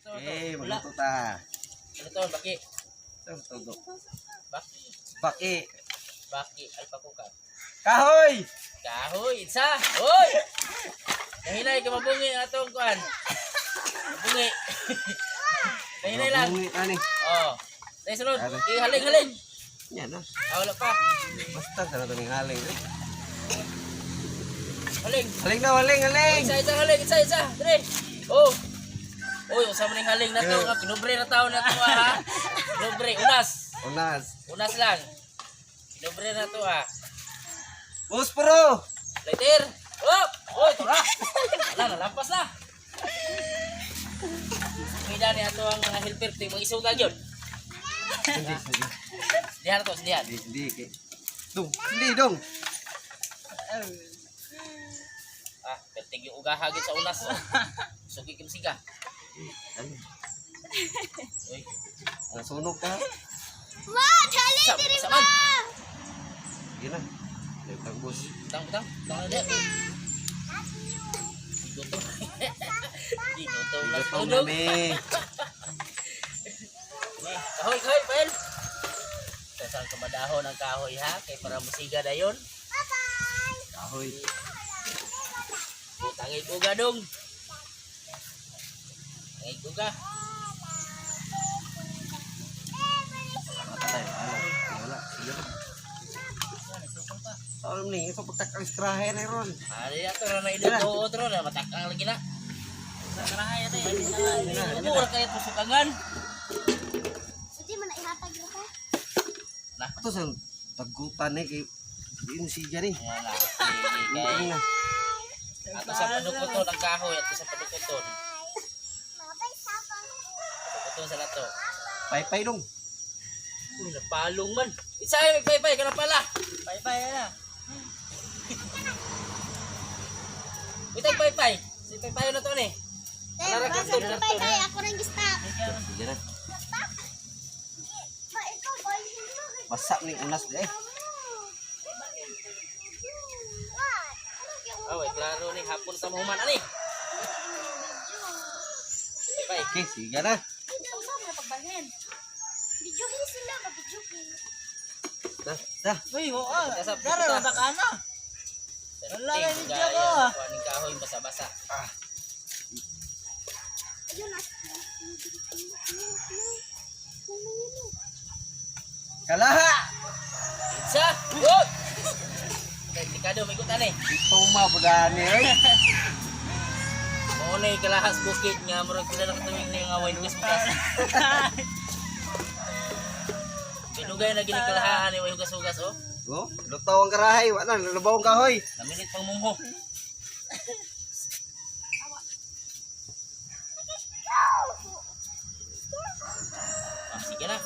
Okay, Wala. magluto ta. Ano to? Baki. Ano to, do? Baki. Baki. Baki. Alpakuka. Kahoy! Kahoy. Isa. Hoy! Nahinay ka mabungi ang atong kuan. Mabungi. Nahinay lang. Mabungi ani. Oh. Dahil sunod. Ano? Eh, haling, haling. Yan na. Ah, wala pa. Basta sa nato ning haling. Eh. Haling. Haling na, haling, haling. Isa, isa, haling. Isa, isa. Dire. Oh. Uy, usama ning haling na to. Ah, Pinubre na tao na to, ah, ha. Pinubre. Unas. Unas. Unas lang. Pinubre na to, ah. Pusporo! Lighter. Oh! Uy, tura. Wala, nalampas na. Mida ni ato ang mga helper ting mga isuga gyud. Hindi, hindi. Dihan to, dihan. Hindi, hindi. Dong, hindi, dong. Ah, pertig yung ugaha gyud sa unas. Sugi kim siga. Ano? Uy, Nasunog ka. Ma, dali sa diri sa ma. man. Sige na. Lagtang bus. Butang, butang. Butang na diha. Gutom. Ginutom lang Gutom tulog. na mi. Kahoy, kahoy, pael. Sa saan ka madahon ang kahoy ha? Kay para musiga dayon. Kahoy. Butangay kuga dong. Tangay kuga. Patay. Wala. Wala. Sige na. Ano ni? Ito pagtakalis krahe na ron. Ari ato na naidot oo otro na matakang lagi na. Sa karahay ate. Mura kayo tusukangan. Hindi man na ihatag ra ta. Na. Ito sa tagutan eh. Kay di mo siya ni. Wala. Sige, kay. Hindi na. Ato sa padukuton ang kahoy, ato sa padukuton. Mabay sapang. Padukuton sa lato. Paypay dong. Uy, napalong man. Isa ay magpaypay ka na pala. Bye-bye na. Uy, tag paypay. Si paypay na to ni. Dahil Alara, basa karton, na karton. pay kay ako nang gistap. Sige na. Ma, ikaw balhin mo. Basa ni unas di eh. Ah, way, klaro ni hapon sa mahuman ani. Paypay. Okay, sige na. Videohin sila, ba-videohin. Na, na. Uy, oo. Kasap, Dara, kita. baka na. Wala na video ko, ah. Kuha kahoy basa-basa. Ayun na. Kalaha! Isa. Uy! Delikado may gutan eh. Ito mabugani eh. Mao na yung kalahas bukid nga murag pila na katuig na yung away hugas hugas. Pinugay na gini kalahaan ni way hugas hugas oh. Oh, lutaw ang karahay, wala na lubaw ang kahoy. Naminit pang mumho. Ah, sige na.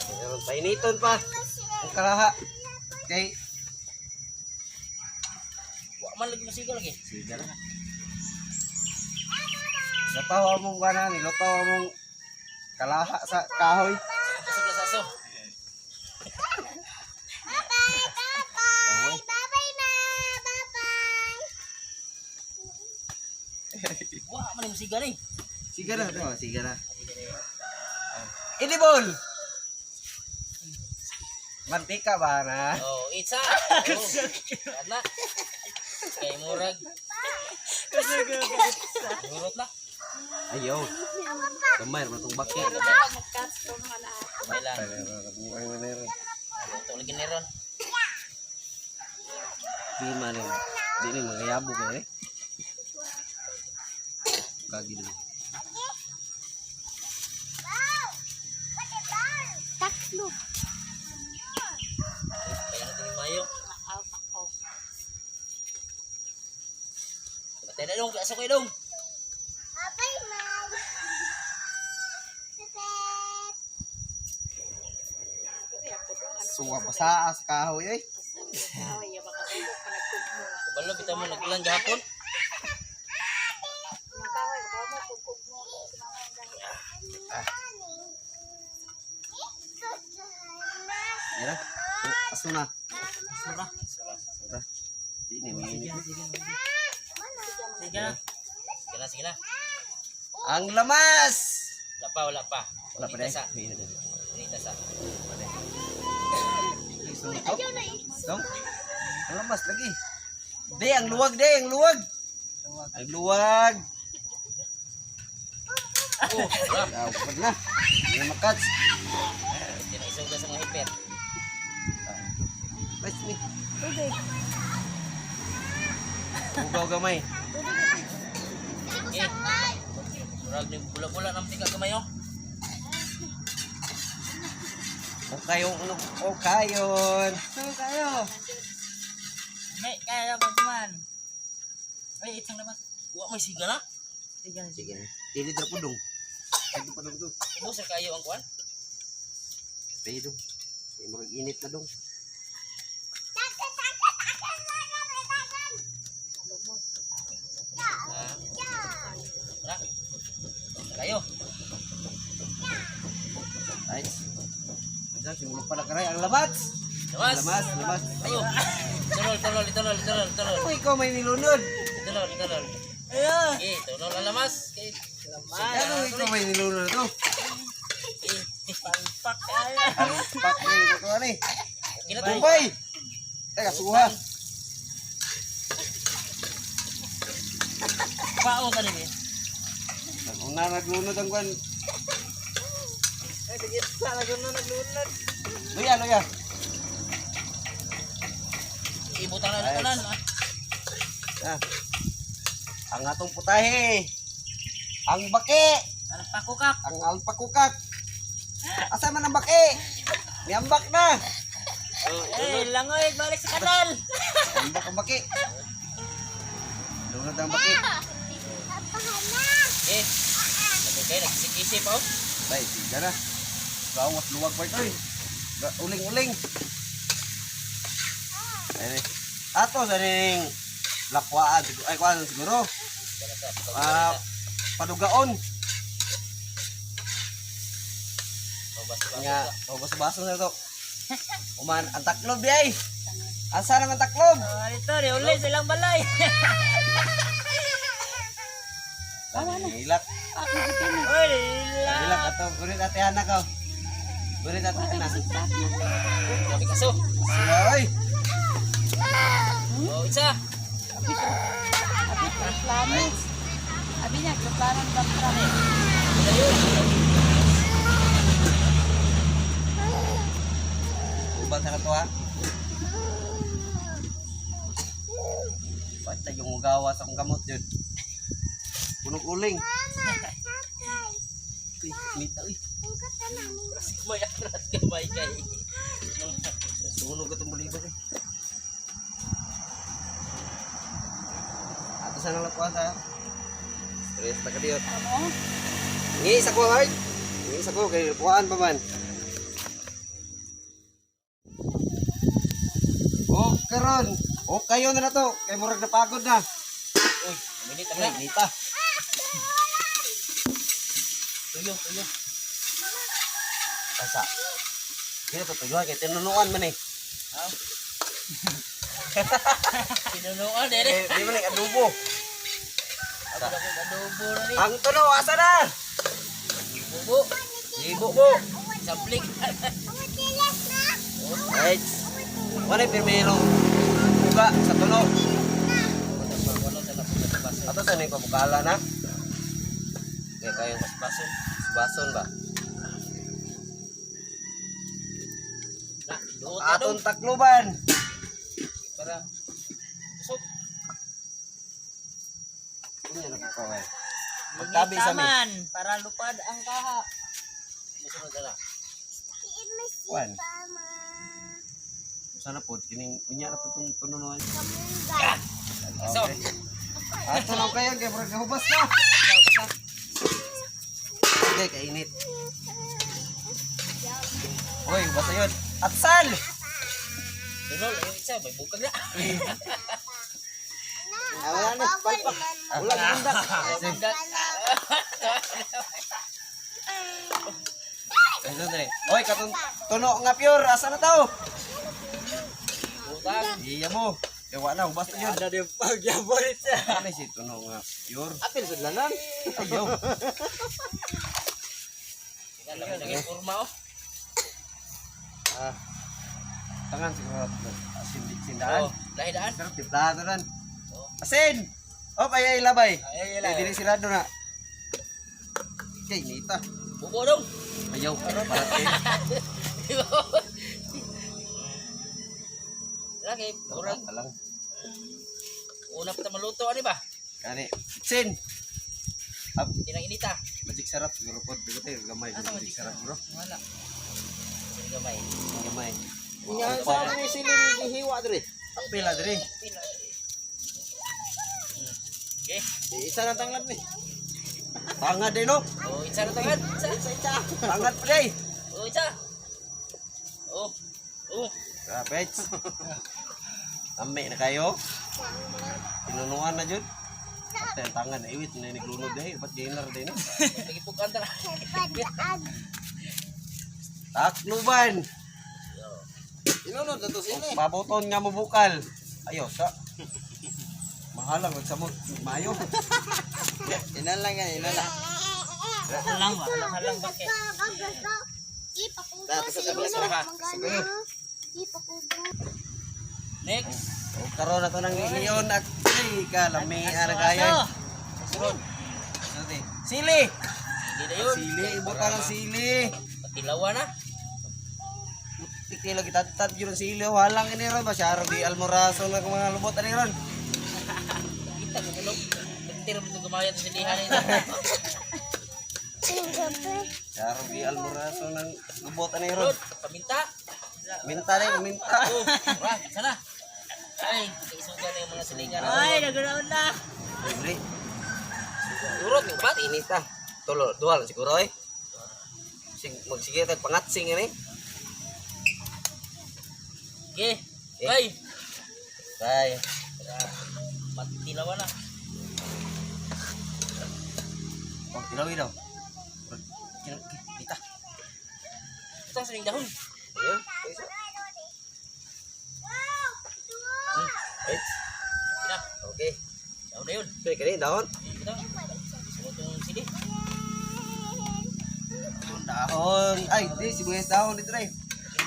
Meron painiton pa ang kalaha. Okay. Wa man lagi musiga lagi. Sige na. Lutaw among kanan, lutaw among kalaha sa kahoy. Kusog na saso. Bye-bye, bye-bye. Bye-bye na. Bye-bye. Wa man musiga ni. Sige na, to, sige na. Inibol. Mantika ba na? Oh, itsa. Oh. Wala. Kay murag. Murot na. Ayaw. Gamay ra tong baki. Kamay lang. Buhay man na ron. Ito lagi ni ron. Di man eh. Di ni mga yabo ka eh. Gagi din. Taklo. Kaya na ito mayo. Patay na dong, kaso kayo dong. Bye-bye, ma. Pepet. Suwa pa sa as kahoy eh. Kabalo, bitaw mo nagulan gahapon. Yan na. Oh, aso na. Sura. Sura. Di ni mainit. Sige na. Sige na, sige na. Ang lamas! Wala pa, wala pa. Wala pa Inita sa. dahil. Inita sa. Ayaw na Dong. Ang lamas lagi. Di, ang luwag di, ang luwag. Ang luwag. Oh, wala. Awkward na. Hindi na makats. Hindi na isuga sa mga hiper. Bas ni. Ugaw gamay. Dili ko sangkay. Murag ni bula-bula ng tika kamay oh. Okay, okay yun. So kayo. May kaya pagkuman. Ay, isang labas. Wa may siga na. Sige na, sige. Sige. Dili dra po dong. Dili pa dong to. Ubos ra kayo ang kuan. Pwede dong. Kay murag init na dong. Takan, takan, takan, takan, takan. Ah, wala. Kayo. Right. Diyan simulo pa na karay ang labats. Lamas. Lamas, lamas. Ayo. Tunol, tunol, tunol, tunol, tunol. Ano ikaw may nilunod? Tunol, tunol. Ayun. Okay, tunol ang lamas. Okay. Ano ikaw may nilunod to? Okay. Palpak kayo. Ang pak ni ko ani. Okay na to. Tubay. Teka, suha. Pao ka nini. Una naglunod ang kwan. Ay, sige sa naglunod, naglunod. Luya, luya. Ibutang na tanan. Ah. Ah. Ang atong putahe. Ang baki. Alpakukak. Ang alpakukak. Asa man ang baki? Niambak na. Eh, langoy, balik sa kanal. Ambak ang baki. Lunod ang baki. Apahan na. Okay. Okay, kayo nagsisip-isip oh. Bay, sige na. Gawas luwag pa ito eh. Uling-uling. Ayun eh. Ato sa ning lakwaan siguro ay kuan siguro. Ah, padugaon nga baso-baso na to. Uman ang taklob di ay. Asa naman taklob? Oh, dito, di uli silang balay. Ilak. Uy, ila. Ilak ato gurit ate anak ko. Gurit ate anak. Kami kaso. Ay. Oh, isa. Ay. Abi niya, plano ng plano. Wala yun. Ubat na to ha. Basta yung ugawa sa akong gamot yun. Punog uling. Mama, sakay. Uy, mita uy. Ungkat ka namin. May atras kamay kay. Sunog itong bulibag eh. Ato sa nang lakuan tayo. Stress ta ka diyot. Ano? Ngi sa ko ay. Ngi sa ko kay kuhaan pa man. Oh, karon. O kayo na na to. Kay murag napagod na. Uy, minit Ay, na. nita. Tuyo, tuyo. Asa. Dili to tuyuhan kay tinunuan man eh. Ha? Pinunuan eh. Eh, di man eh, adobo. Ako na kong adobo na ni. Ang tuno asa na? Bubo. Ibo mo. Sampling. Umutilas na. Right. Wala pirmero. Uga sa tuno. Wala sa baso. Ato sa ning pabukala na. Kay kayo Baso. bason ba? Na, duot na Aton dong. takluban. Para usok. Unya na ko kay. Magtabi sa mi. Taman, para lupad ang kaha. Musunod na. Tiin may Wan. sipa, ma. Sana pod kining unya na po tong tununuan. Kamunggay. Kaso. Ato lang kayo kay murag nahubas na. Okay, kainit. Hoy, basta yun. Atsal! Dunol, yung isa, may bukag na. Ah, wala na, Bawal palpak. man. Wala bundak. Bundak. Ano dre? Oy, katong tuno nga pure, asa na tao? Bukag. Iya mo. Eh, wala, ubas na yun. Ada di pagyaborit siya. Ano si tuno nga pure. Apil sudlanan. Ayaw. Lagi lagi kurma oh. Ah. Tangan siguro ato. Sindaan. Oh, lahi daan. Sarap timplado nan. Asin. Oh, ay ay labay. Ay, Ay, dili sirado na. Okay, nita. Bubo dong. Ayaw. Balat eh. Lagi, murag Alang. una pa ta maluto ani ba? Kani. Sin. Up. Tinang inita. Magic sarap siguro pod. Bigot eh, gamay. Magic sarap bro. Wala. Sige gamay. Gamay. Nga sa ni sila gihiwa diri. Pila diri. Okay. Isa lang tanglad ni. Tangad din no. Oh, isa na tangan. Isa. Isa isa. Tangad pa day. Oh, isa. Oh. Oh. Grabe. Ame na kayo. Tinunuan na jud. At ang tangan na iwit na naglunod dahil ba't gainer din no? Pagipukan ta. Pag-ag. Takluban. Inunod na to sila. Paboton nga mo bukal. Ayo sa. Mahalang magsamot mayo. Inan lang yan, inan lang. Halang ba? Halang halang ba kay? Ipakubo sa Dati sa ulo. tabi, Manggana. Ipakubo. Next. O karon na to nang iyon at ay kalami ana kayo. Sunod. Sili. Sili. Hindi na yun. Sili ibutang ang sili. Patilawa na. Tikti lagi tatad yun ang sili. Walang ini ron ba siya di almoraso na mga lubot ani ron. Kita ko mulog. Nagtira mo itong gumayat sa silihan nito. Siya di almoraso ng lubot ani ron. Sunod. Paminta. Minta rin, minta. Oh, ra, sana. Ay, kaisugan na yung mga silingan. Ay, naguraon na. Libre. Turot, yung bat. Inita. Tulo, dual siguro eh. Sig magsige tag pangatsing ini. Okay. Ay. Bye. Patilawa na. Oh, tilawi daw. Kita. Ito sa dahon. Ayan, isa. Right. Kina. Okay. Dahon na yun. Okay, kani dahon. Ito. Sunod yung sili. Dahon. Ay, di sibuyas dahon dito rin.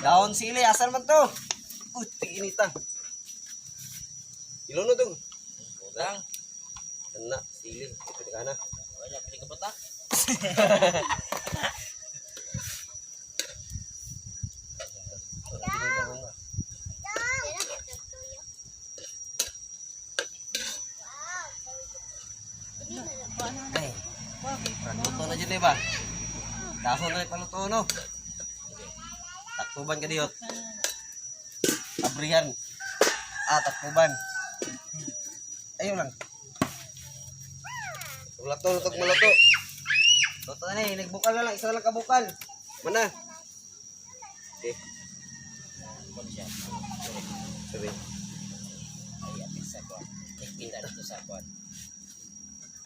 Dahon sili, asan man to? Uy, inita. Iluno dong. Butang. Kana, sili. Ito ka na. Wala, pili ka bata. Ay, paluto na dyan eh ba? Dahon na paluto no? Takpuban ka diyot. Abrihan. Ah, takpuban. Ayaw lang. Luto, luto, maluto. Luto na eh, nagbukal na lang, isa lang kabukal. Mana? Okay. Ano siya? Sabi. Ay, apil sa kwan. Kita dito sa kwan.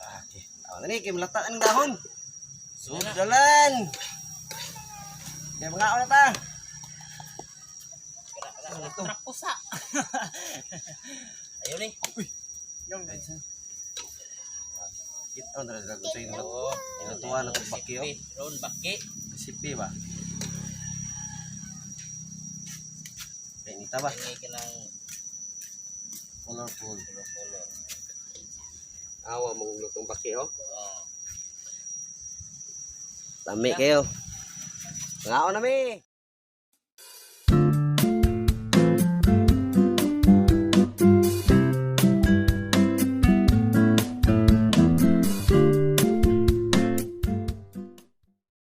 Ah, okay. Tama na ni, kay malata ang dahon. Sudalan! Kaya mga na ta. Ano to? Trapusa. Ayun eh. Kita na rin sa inyo. Inutuan na itong bakyo. Ron, baki. Recipe ba? Kainita ba? Ingay ka ng Colorful. color. Awa mong lutong bakyo. Oh. Lami kayo. Ngaon na mi.